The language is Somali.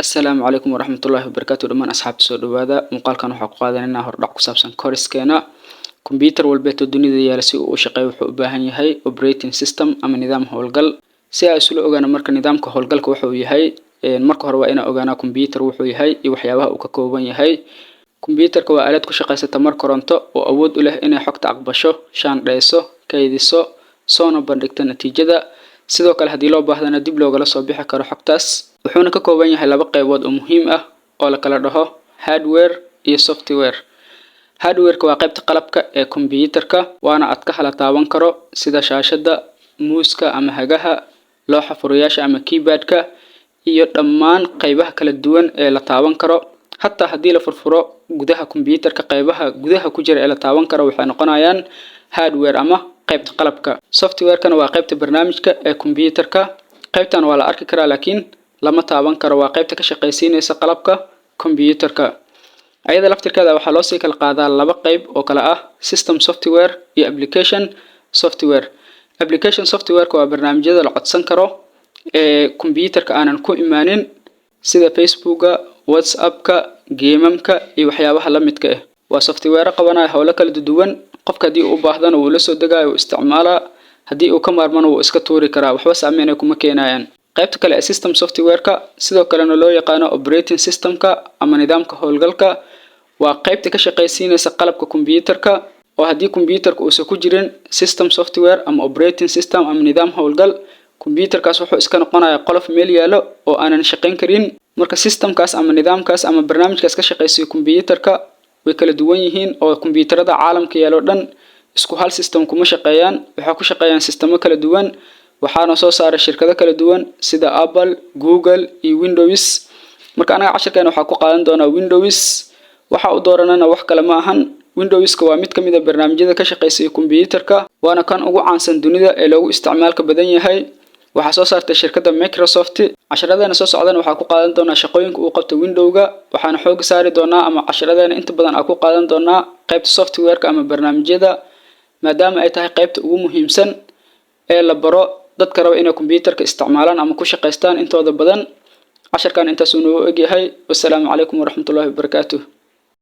Asalaamu calaykum waraxmatullaahi wabarakaatu. Dhammaan asxaabta, soo dhawaada. Muuqaalkan waxaa ku qaadanayna hordhac ku saabsan course-keena. Computer walbeeto dunida yaala, si uu u shaqeeyo, wuxuu u baahan yahay operating system ama nidaam howlgal. Si aan isula ogaano marka nidaamka howlgalka wuxuu yahay, marka hore waa inaan ogaanaa computer wuxuu yahay iyo waxyaabaha uu ka kooban yahay. Computerka waa aalad ku shaqaysa tamar koronto oo awood u leh inay xogta aqbasho, shaandheyso, kaydiso, soona bandhigto natiijada. Sidoo kale, haddii loo baahdana, dib loogala soo bixi karo xogtaas. Wuxuuna ka kooban yahay laba qaybood oo muhiim ah oo la kala dhaho hardware iyo software. Hardwareka waa qaybta qalabka ee computerka, waana adka la taaban karo, sida shaashadda, mouse-ka ama hagaha, looxa furayaasha ama keyboardka, iyo dhammaan qaybaha kala duwan ee la taaban karo. Hataa haddii la furfuro gudaha computerka, qaybaha gudaha ku jira ee la taaban karo waxay noqonayaan hardware ama qaybta qalabka. Softwarekana waa qaybta barnaamijka ee computerka. Qaybtan waa la arki karaa laakiin lama taaban karo. Waa qaybta ka shaqaysiinaysa qalabka computerka. Ayada laftirkeeda waxaa loosii kala qaadaa laba qayb oo kala ah system software iyo application software. Application softwareka waa barnaamijyada la codsan karo ee computerka aanan ku imaanin, sida Facebooka, WhatsAppka, game-amka iyo waxyaabaha la midka ah. Waa software qabanaya howlo kala duwan. Qofka haddii uu u baahdana, wuu la soo degayo, wuu isticmaalaa. Haddii uu ka maarmana, wuu iska tuuri karaa, waxba saameyn ay kuma keenayaan. Qaybta kale ee system softwareka, sidoo kalena loo yaqaano operating systemka ama nidaamka howlgalka, waa qaybta ka shaqaysiinaysa qalabka computerka, oo haddii computerka uusan ku jirin system software ama operating system ama nidaam howlgal, computerkaas wuxuu iska noqonayaa qolof meel yaalo oo aanan shaqayn karin. Marka systemkaas ama nidaamkaas ama barnaamijkaas ka shaqaysiyo computerka way kala duwan yihiin, oo computerada caalamka yaalo dhan isku hal system kuma shaqeeyaan. Waxay ku shaqeeyaan sistemo kala duwan, waxaana soo saaray shirkado kala duwan sida Apple, Google iyo Windows. Marka anaga cashirkeena waxaa ku qaadan doonaa Windows. Waxa u dooranana wax kale ma ahan, Windowska waa mid ka mid a barnaamijyada ka shaqeysiya kombiyuutarka, waana kan ugu caansan dunida ee loogu isticmaalka badan yahay. Waxaa soo saartay shirkadda Microsoft. Cashiradeena soo socdana waxaa ku qaadan doonaa shaqooyinka uu qabto Windowga, waxaana xooga saari doonaa ama cashiradeena inta badan aan ku qaadan doonaa qaybta softwareka ama barnaamijyada, maadaama ay tahay qaybta ugu muhiimsan ee la baro dadka raba inay kombiyuutarka isticmaalaan ama ku shaqaystaan intooda badan. Casharkan intaasuu noogu egyahay. Wasalaamu calaykum waraxmatullaahi wabarakaatuh.